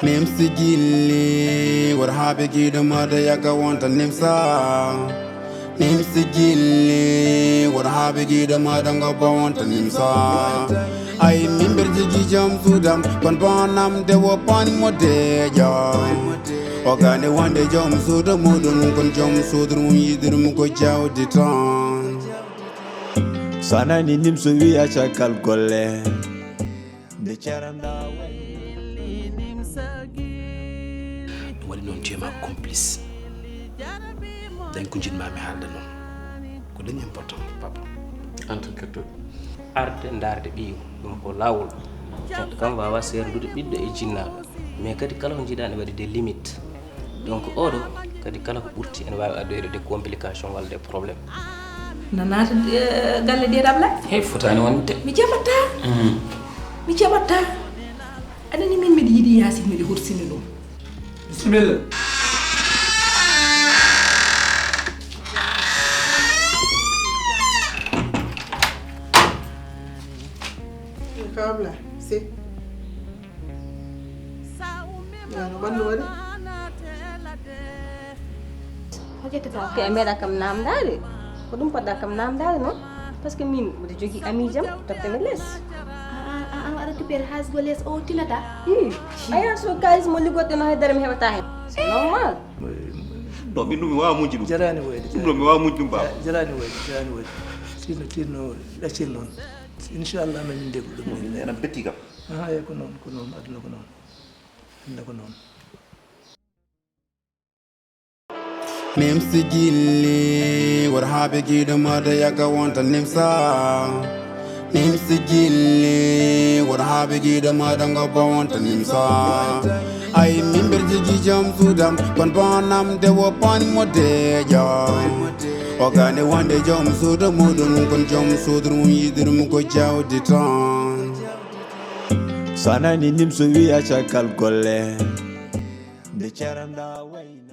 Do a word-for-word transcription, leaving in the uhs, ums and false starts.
Nimsi gilli, wor habe giɗo maɗa yaka wonta nimsa. Nimsi gilli, wor habe giɗo maɗa ngo ba wonta nimsa. Ay mimber jigi jom sudam, kon bonam de wo pan mo de jom. O gane wonde jom suudu muɗum, kon jom suudu mum yiɗirum ko jawdi tan. Sanani nimso wiya caggal golle. Nde caranda ɗum waɗi noon, tu es ma complice. Dañ ko njiɗ-maa mi haalda noon. Ko ɗum important, papa. En tout cas, to. Arde ndaarde ɓiyo, ɗum ko laawol. Neɗɗo kam waawa seerndude ɓiɗɗo e jinnaaɗo. Mais kadi kala ko njiɗaa ne waɗi des limites. Donc oɗo kadi kala ko ɓurti ene waawi addoyde des complications walla des problèmes. Na naata, eh, galle deeɗam la? Hey, fotaani wonde. Mi jaɓataa. Mm. Mi jaɓataa. Aɗa anndi min miɗa yiɗi Yaasin, miɗa horsini ɗum. Bisimilla. Kabla, si. Yaa, no ɓanndu waɗi? Ko ƴettata? Ko e mbeɗa kam naamndaade. Ko ɗum poɗɗa kam naamndaade noon? Parce que min mbiɗa jogii ami jam, tottami les. A, a, a, a récupère haas go les o tinata? Ii, a yaa so kaalis mo liggoɗɗen o hay dara mi heɓataa heen. C'est normal. Non, min ɗum mi waawa muñde ɗum. Jaraani wayde, ɗum ɗo mi waawa muñde ɗum, baaba. Jaraani wayde, jaraani wayde. Tinno, tinno, ɗaccel noon. Inchallah, ma min ndeglu ɗum. Ena betti kam. Aha, eey, ko noon, ko noon, aduna ko noon. Aduna ko noon. Nimsi gilli, wor habe giɗo maɗa yaka wonta nimsa. Nimsi gilli, wor habe giɗo maɗa ngo ba wonta nimsa. Ay mimber jigi jom suudam, kon bonam de wo pan mo de jom. O gane wonde jom suudu muɗum, kon jom suudu mum yiɗirum ko jawdi tan. Sanani nimso wiya caggal golle. Nde caranda wayna.